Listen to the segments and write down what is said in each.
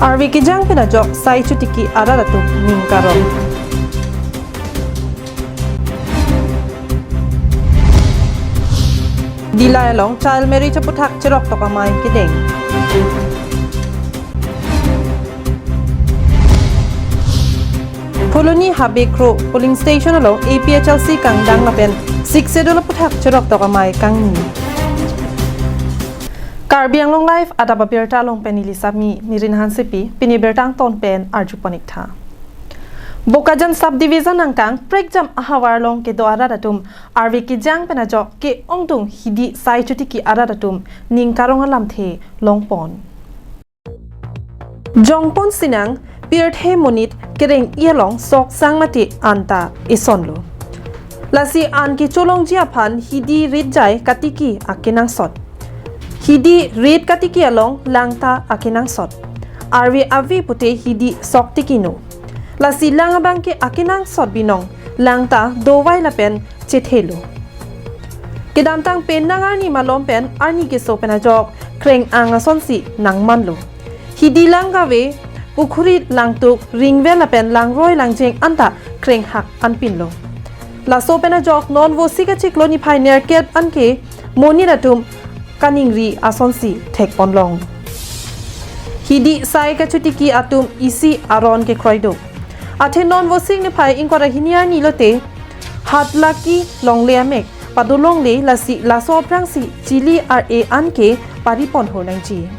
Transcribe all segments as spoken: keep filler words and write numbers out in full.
Arve kejang pen ajok sai chotiki arat atum ning karong. Dillai along child marriage aputhak cheroktok amei kedeng. Phuloni Habe Kro polling station along A P H L C kangdang lapen Sixth Schedule aputhak cheroktok amei kangni. Karbi Anglong Live adap abirta along pen neli Sami Mirin Hansepi, pini birta angton pen arjupon ik tha. Bokajan subdivision angkang Prekjam ahavar along kedo arat atum arve kejang pen ajok ke-ongdung hidi sai chotiki arat atum ning karong alamthe longpon. Jongpon sinang pirthe monit kereng-i along sok sang mate anta isonlo. Lasi an kecholongji aphan hidi rit jai katiki akenangsot. Hidi rit katiki along langta akenangsot. Arve ave pute hidi sok tikino. Lasi lang abang ke akenangsot binong, langta dovai lapen chethelo. Kedamtang penang arni malom pen arni keso pen ajok kreng-ang asonsi nangmanlo. Hidi lang kave, pukhuri langtuk, ringvel lapen langroi langjeng anta krenghak anpinlo. Laso pen ajok non Vosik achiklo niphai nerkep anke monit atum kaningri asonsi thekponlong. Hidi sai kachotiki atum isi aron kekroi do. Athe non Vosik niphai ingkoi ra hini arni lote Hatlaki longle amek padolongle, lasi laso aphrangsi chili ar-e anke paripon hor nangji.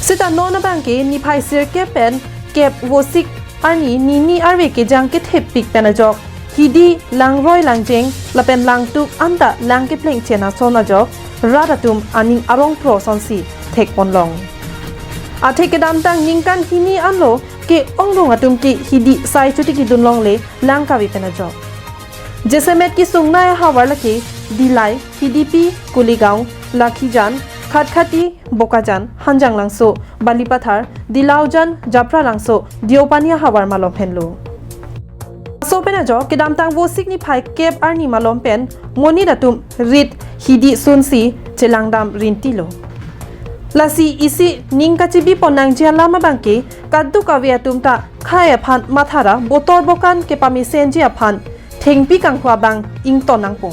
Seta non abang ke niphai sirkep pen kep Vosik arni nini arve kejang kethepik pen ajok hidi langroi langjeng lapen langtuk anta lang kepleng chen ason ajok rat atum aning arong pro asonsi thekponlong. Athe kedamtang ningkan hini anlo ke-ongdung atum ke hidi sai chotiki dunlongle lang kave pen ajok. Jasemet kesung nai ahavar lake Dillai, Hidipi, Kuligaon, Lakhijan, Khatkhati, Bokajan, Hanjanglangso, Balipathar, Dilaujan, Japralangso, Deopani ahavar malom henlo. Laso pen ajok kedamtang Vosik niphai kep arni malom pen monit atum rit hidi sunsi chelangdam rintilo. Lasi isi ning kachebipon nangji alam abang ke kadokave atum ta khei aphan mathara botor bokan kepamesenji aphan thengpi kanghu abang ington nangpo.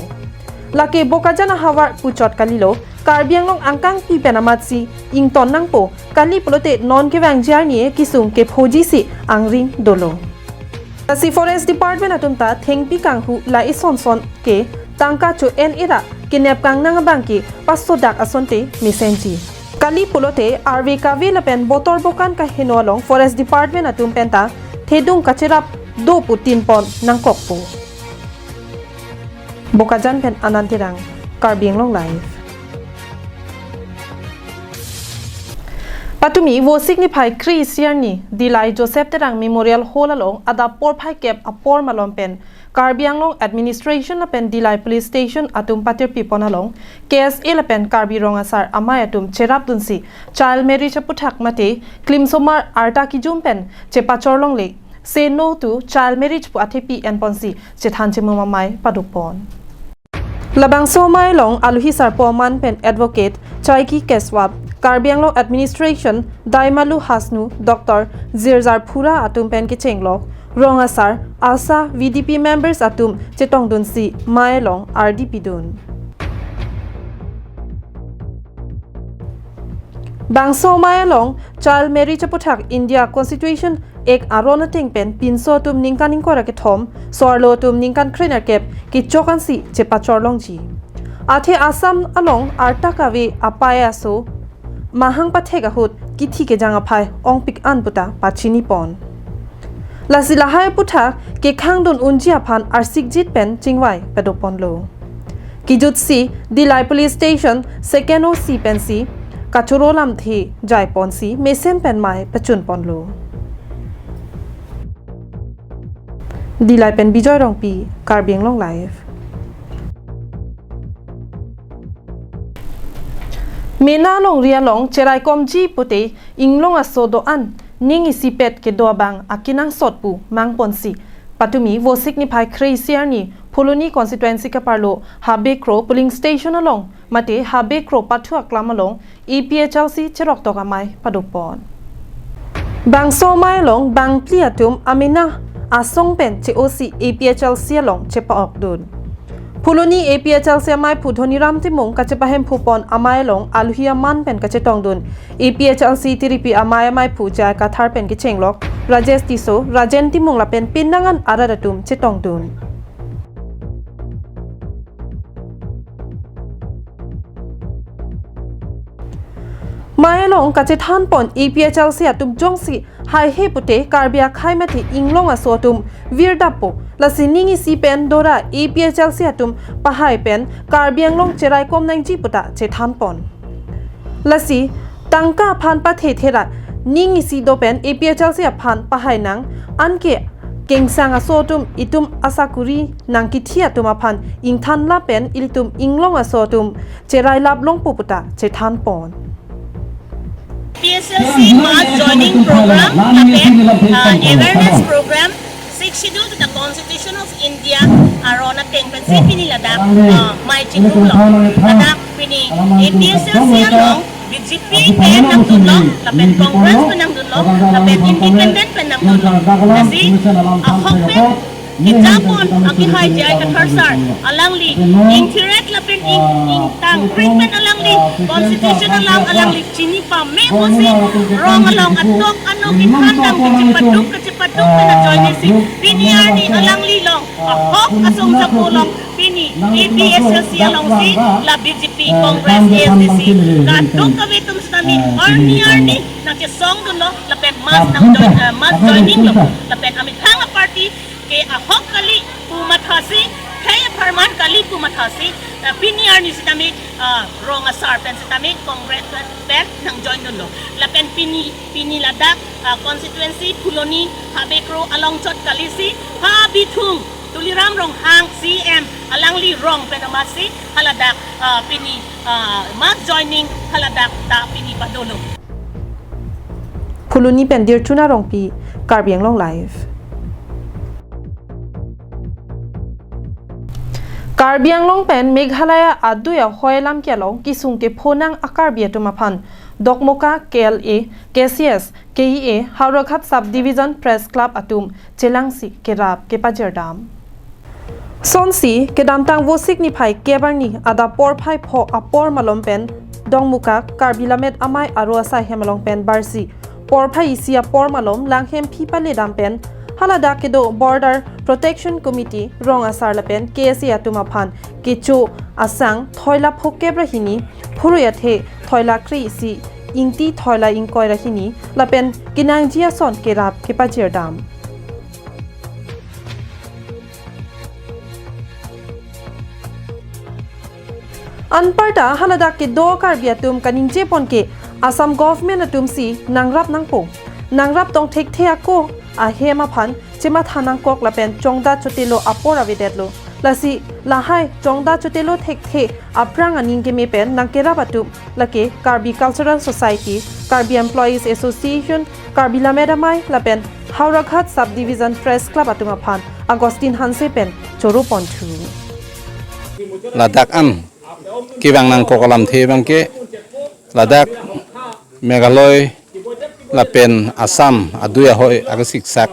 Lake Bokajan ahavar puchot kalilo, Karbi Anglong angkangpi pen amatsi ington nangpo, kali pulote non kevangji arni kesung kephoji si angring dolo. Lasi Forest Department atum ta thengpi kanghu la isonson ke tangka cho-en ira kenep kangnang abang ke pasodak asonte mesenji. Kali pulote arve kave lapen botor bokan kaheno along Forest Department atum penta thedung kacherap do pu tinpon nangkokpo. Bokajan pen Anand Terang, Karbi Anglong Live. Patumi Vosik niphai kre-isi arni Dillai Joseph Terang Memorial Hall along adap porphai kep apor malom pen Karbi Anglong Administration lapen Dillai Police Station atum patirpipon along K S A lapen Karbi Rong Asar amei atum cherapdunsi child marriage aputhak mate klimsomar arta kijum pen chepachorlongle, say no to child marriage pu athepi enponsi chethan chemum amei padopon. Labangso amei along alohi sarpo aman pen Advocate Chaiki Keswap, Karbi Anglong Administration Daimalu Hasnu, Doctor Jirjar Phura atum pen kechenglok Rong Asar, ASHA, V D P members atum chetongdunsi amei along ardi pidun. Bangso amei along child marriage aputhak India Constitution ek aron ateng pen pinso atum ningkan ingkoi ra kethom, so-arlo atum ningkan krenerkep kechok ansi chepachorlongji. Athe Assam along arta kave apei aso mahang pathek ahut kithi kejang aphai ongpik an puta pachinipon. Lasi lahai aputhak kekhangdun unji aphan arsikjit pen chingvai padoponlo. Kijutsi Dillai Police Station second O C pensi kachoro lamthe jaiponsi mesen pen amei pachunponlo. Dillai pen Bijoy Rongpi, Karbi Anglong Live. Mena longri along cheraikomji pute inglong aso do-an ning isipet kedo abang akenangsot pu mangponsi patumi Vosik niphai kre-isi arni Phuloni constituency kaparlo Habe Kro polling station along mate Habe Kro pathu aklam along A P H L C cheroktok amei padopon. Bangso amei along bangphli atum amena asong pen che-osi A P H L C along chepa-okdun. Phuloni A P H L C amaiphu Dhoniram Timung kachepahemphupon amei along alohi aman pen kachetongdun. A P H L C tiripi amei amaiphu J I Kathar pen kechenglok Rajesh Tisso, Rajen Timung lapen pinangan arat atum chetongdun. Amei along kachethanpon A P H L C atum jongsi haihe pute Karbi akhei mate inglong aso atum virdappo, lasi ning isi pen dora A P H L C atum pahai pen Karbi Anglong cheraikom nangji puta chethanpon. Lasi tangka aphan pathe thera ning isi do pen A P H L C aphan pahai nang, anke kengsang aso atum itum asakuri nangkithi atum aphan ingthan lapen ilitum inglong aso atum cherai lap longpo puta chethanpon. P S L C mass joining program lapen, uh, awareness program, Sixth Schedule to the Constitution of India aron ateng pensi pini ladak, uh, amei chingrum lo. Ladak pini A P H L C along B J P pen nangdunlo, lapen Congress pen nangdunlo, lapen independent pen nangdunlo. Lasi ahok pen kejapon akehai J I Kathar sir, alangli ingthirek lapen ing, ingtangkring pen alangli constitution alam alangli chini pame pusi rong along atok ano kethan dam kechepaduk kechepaduk pen ajoinesi pini arni alangli along ahok asong japo along pini A P H L C alongsi la B J P, Congress, A I C C kadokave atum sitame arni arni nangchesongdunlo lapen mass nangjoin, eh, mass joining lo lapen amethang aparty ke ahok kali pu mathasi, khei apharman kali pu mathasi, eh, pini arni sitame, ah, rong asar pen sitame Congress pen nangjoindunlo. Lapen pini, pini ladak, ah, constituency Phuloni Habe Kro along chot kalisi, ha bithung Tuliram Ronghang C M alangli rong pen amatsi haladak, ah, pini, ah, mass joining haladak ta pini padolo. Phuloni pen Dirchuna Rongpi, Karbi Anglong Live. Karbi Anglong pen Meghalaya adui ahoi alam kelong kesung kepho nang a-Karbi atum aphan Dokmoka K L A, K C S, K E A, Howraghat Sub Division Press Club atum chelangsi kerap kepajirdam. Sonsi kedamtang Vosik niphai kep arni adap porphai pho apor malom pen Dokmoka Karbi Lammet Amei aro asai hem along pen barsi porphai isi apor malom langhemphi paledam pen haladak kedo Border Protection Committee rong asar lapen K S A atum aphan kecho asang thoila phokep ra hini, phurui athe thoila kre-isi, ingti thoila ingkoi ra hini lapen kenangji ason kerap kepajirdam. Anparta haladak kedo Karbi atum kaningjepon ke Assam government atumsi nangrap nangpo. Nangrap tong thekthe ako ahem aphan chematha nangkok lapen chongdat chotelo apor avedetlo. Lasi lahai chongdat chotelo thekthe aphrang aning keme pen nangkerap atum lake Karbi Cultural Society, Karbi Employees Association, Karbi Lammet Amei lapen Howraghat Sub Division Press Club atum aphan Augustine Hanse pen choro ponthu. Ladak an kevang nangkok alamthe abangke ladak Meghalaya lapen Assam adui ahoi akasiksak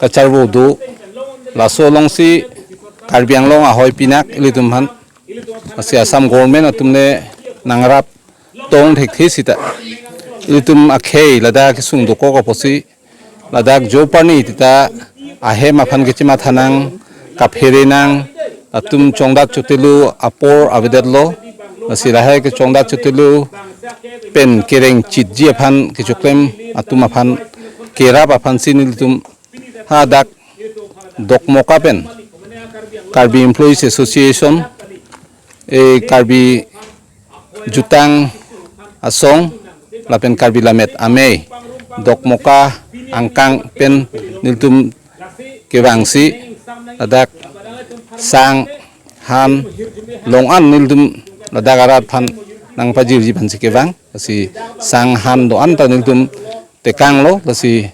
kacharvo do, laso alongsi Karbi Anglong ahoi pinak ilitum aphan, lasi Assam government atum le nangrap tong thekthe sita ilitum akhei ladak kesung dokok apotsi ladak jo parni tita ahem aphan kechematha nang, kaphere nang, atum chongdat chotelo apor avedetlo, lasi lahai kechongdat chotelo pen kereng chitji aphan kechoklem atum aphan kerap aphansi nelitum hadak Dokmoka pen Karbi Employees Association, eh, Karbi Jutang Asong lapen Karbi Lammet Amei Dokmoka angkang pen nelitum kevangsi ladak sang han long an nelitum ladak arat aphan nangpajirji aphansi kevang, lasi sang han do-an ta nelitum tekanglo, lasi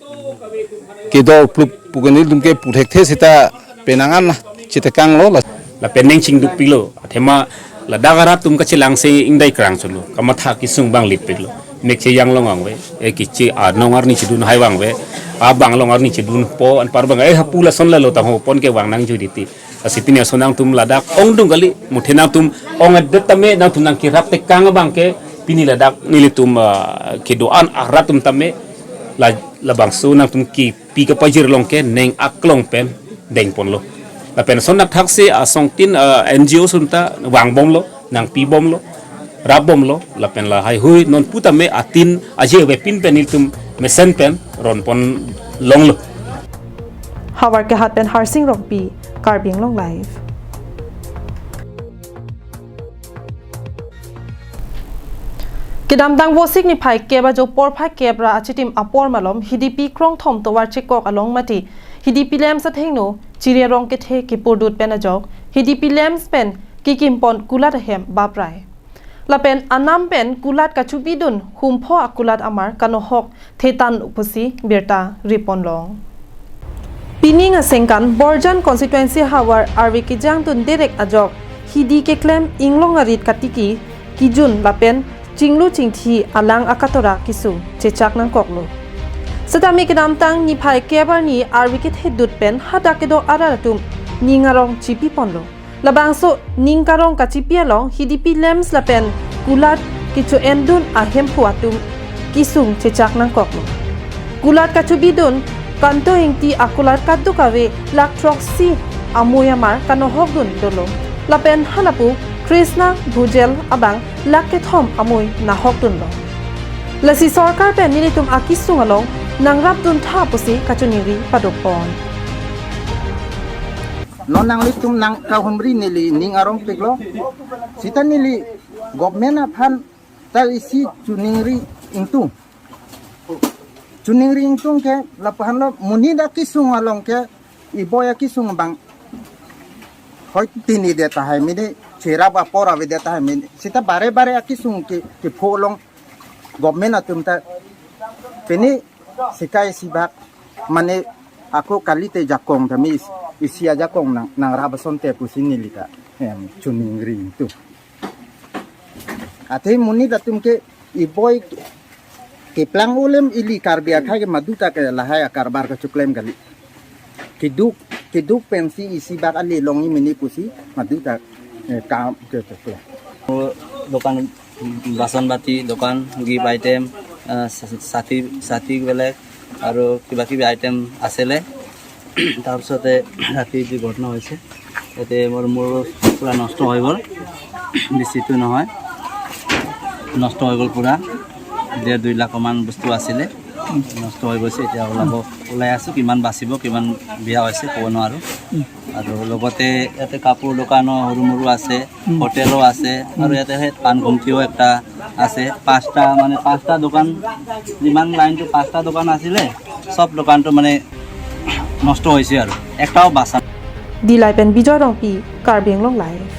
kedor plup pu ke nelitum ke pu thekthe sita penang an chetekanglo. La- Lapen ning chingduk pilo, athema ladak arat atum kachelangsi ingdai krang chotlo, kamatha kesung abang lip pilo. Mek cheyang long vangve, eh, kichi anong arni chedun hai vangve, abang long arni chedunpo anpar vang, eh, hapu lason lalo tangho pon ke vang nangji titi. Lasi pini ason nangtum ladak ongdung kali, muthe nangtum ong-edet tame nangtum nangkerap tekang abang ke pini ladak nelitum, ah, kedo-an arat atum tame la, labangso nangtum kipi kepajir along ke ning aklong pen dengponlo. Lapen ason nangthaksi asongtin, ah, N G O ason ta vangbomlo, nangpibomlo, rapbomlo, lapen lahai hui non putame atin aje avepin pen nelitum mesen pen ronpon longlo. Havar Kehat pen Harsing Rongpi, Karbi Anglong Live. Kedamtang Vosik niphai kep ajo porphai kep ra achitim apor malom Hidipi krongthom tovar chekok along mati Hidipi LAMPS athengno chiri arong kethe kipurdut pen ajok Hidipi LAMPS pen kikimpon kulat ahem baprai. Lapen anam pen kulat kachobidun humpho akulat amar kanohok thetan pusi birta ripon long. Pining asengkan Borjan constituency havar arve kejangdun derek ajok hidi keklem inglong arit katiki kijun lapen chinglu chingthi alang akatora kesung chechak nangkoklo. Setame kedamtang niphai kep arni arve kethedut pen hadak kedo arat atum ning arong chipiponlo. Labangso ning karong kachipi along Hidipi LAMPS lapen kulat kecho-endun ahemphu atum kesung chechak nangkoklo. Kulat kachobidun Kanto Ingti akulat kadokave lakh throksi amui amar kanohokdun dolo. Lapen halapu Krishna Bhujel abang lakh kethom amui nahokdunlo. Lasi sorkar pen nelitum akesung along nangrapdun tha pusi kachiningri padopon. Non nanglitum nangkahumri neli ning arongpiklo. Sita neli government aphan ta isi chiningri ingtung. Chiningri ingtung ke lapuhanlo monit akesung along ke iboi akesung abang hoi tini det tahai mene, cherap apor avedet tahai mene. Sita bare bare akesung ke, kepho along government atum ta pini sikai sibak mane ako kalite jakong tame is-, isi ajakong nang, nangrap asonte pusi neli ta, em, chiningri ingtung. Athe monit atum ke iboi keplang ulem ili Karbi akhai ke maduta ke lahai akarbar kechoklem kali. Keduk, keduk pensi isi bak ali longji mene pusi maduta, eh, kam kechoklem. দোকান, বাচন বাটি দোকান, gift item, আহ, ছা-, ছাতি, ছাতি বেলেগ আৰু কিবা কিবি আইটেম আছিলে। তাৰপিছতে ৰাতি যি ঘটনা হৈছে, ইয়াতে মোৰ, মোৰ পূৰা নষ্ট হৈ গ'ল, বেছিটো নহয়, নষ্ট হৈ গ'ল পূৰা। ডেৰ দুই লাখমান বস্তু আছিলে, নষ্ট হৈ গৈছে। এতিয়া ওলাব, ওলাই আছোঁ, কিমান বাচিব, কিমান বেয়া হৈছে ক'ব নোৱাৰোঁ। আৰু লগতে ইয়াতে কাপোৰ দোকানো সৰু মৰু আছে, হোটেলো আছে, আৰু ইয়াতে সেই পাণ গুমটিও একটা আছে। পাঁচটা, মানে, পাঁচটা দোকান, যিমান লাইনটো পাঁচটা দোকান আছিলে, চব দোকানটো, মানে, নষ্ট হৈছে আৰু একটাও বাচা Dillai pen Bijoy Rongpi, Karbi Anglong Live.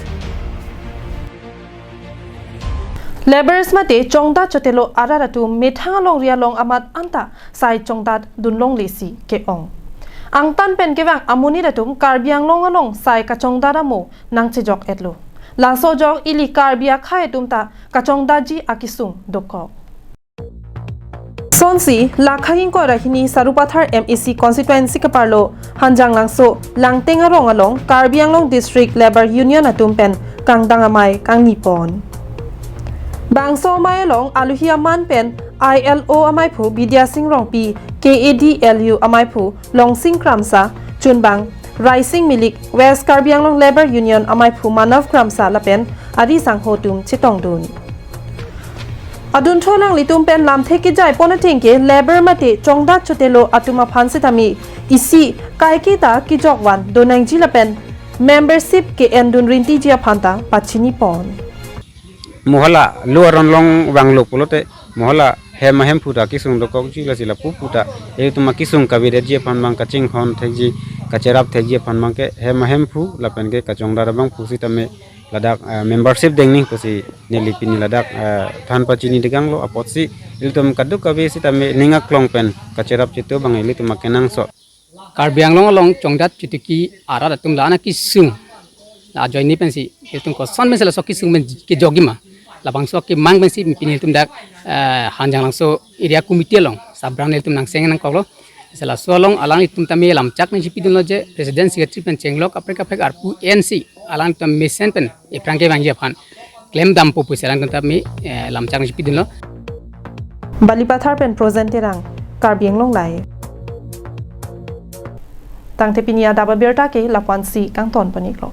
Labours mate chongdat chotelo arat atum methang alongri along amat anta sai chongdatdun longlesi ke-ong. Angtan pen kevang amonit atum Karbi Anglong along sai kachongdat amo nangchejok-etlo. Laso ajok ili Karbi akhai atum ta kachongdatji akesung dokok. Sonsi, lakha ingkoi ra hini Sarupathar M A C constituency keparlo Hanjanglangso Langteng arong along Karbi Anglong District Labour Union atum pen kangdang amei kangnipon. Bangso amei along aluhi aman pen I L O ameiphu Bidya Sing Rongpi, K A D L U ameiphu Longsing Kramsa, chunbang Raising Milik, West Karbi Anglong Labour Union ameiphu Manav Kramsa lapen ari sangho atum chetongdun. Adunthu alanglitum pen lamthe kejaipon ateng ke labour mate chongdat chotelo atum aphan setame isi kaike ta kejokvan donangji lapen membership ke-endun rintiji aphan ta pachinipon. Mo hala lo aron along vanglo pulote, mo hala hem ahemphu ta kesung dokokji, lasi lapu puta ilitum akesung kavedetji aphan abang, kachinghon thekji, kacherap thekji aphan abang ke hem ahemphu lapen ke kachongdat abangphu setame ladak, eh, membership dengning pusi neli pini ladak, eh, than pachini deganglo. Apotsi ilitum kadokave setame ning aklong pen kacherap chetu abang ilitum akenangsot. Karbi Anglong along chongdat chotiki arat atum la-an akesung la ajoine pensi ilitum koson pensi laso akesung pen kejokji ma. Labangso akemang pensi pini ilitum dak eh, Hanjanglangso area committee along sub branch ilitum nangcheng nangkoklo. Lasi laso along alanglitum tame lamchak nangchipidunlo je president secretary pen chenglok kaprek kaprek arpu ensi alanglitum mesen pen ephrang kevangji aphan klemdampo pusi alanglitum tame eh, lamchak nangchipidunlo. Balipathar pen Projen Terang, Karbi Anglong Live. Tangte pini adap abirta ke lapu-ansi kangton pon-iklo.